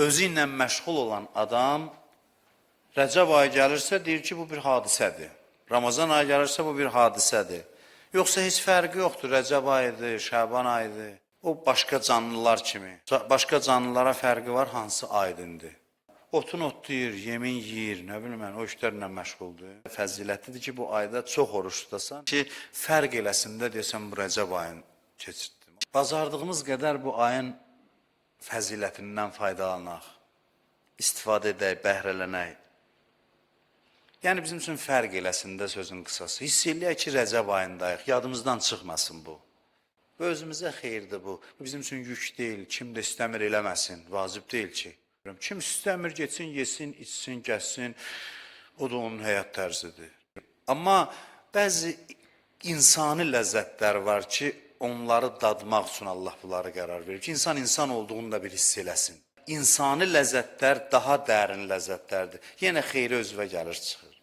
Özü ilə məşğul olan adam Rəcəb ayı gəlirsə deyir ki, bu bir hadisədir. Ramazan ayı gəlirsə bu bir hadisədir. Yoxsa heç fərqi yoxdur. Rəcəb ayıdır, Şəban ayıdır. O başqa canlılar kimi. Başqa canlılara fərqi var hansı aydındır. Otun otlayır, yemin yeyir, nə bilim mən, o işlərlə məşğuldur. Fəzilətlidir ki, bu ayda çox oruç tutasan ki, fərq eləsin də desən bu Rəcəb ayını keçirtdim. Bacardığımız qədər bu ayın fəzilətindən faydalanaq, istifadə edək, bəhrələnək. Yəni bizim üçün fərq eləsin də sözün qısası. Hiss eləyək ki, Rəcəb ayındayıq, yadımızdan çıxmasın bu. Bu özümüzə xeyirdir bu. Bu bizim üçün yük deyil. Kim də istəmir eləməsin. Vacib deyil ki. Kim istəmir getsin, yesin, içsin, gəzsin. O da onun həyat tərzidir. Amma bəzi insani ləzzətlər var ki, onları dadmaq üçün Allah bunları qərar verir ki, insan insan olduğunu da bir hiss eləsin. İnsani ləzzətlər daha dərin ləzzətlərdir. Yenə xeyri özünə gəlir çıxır.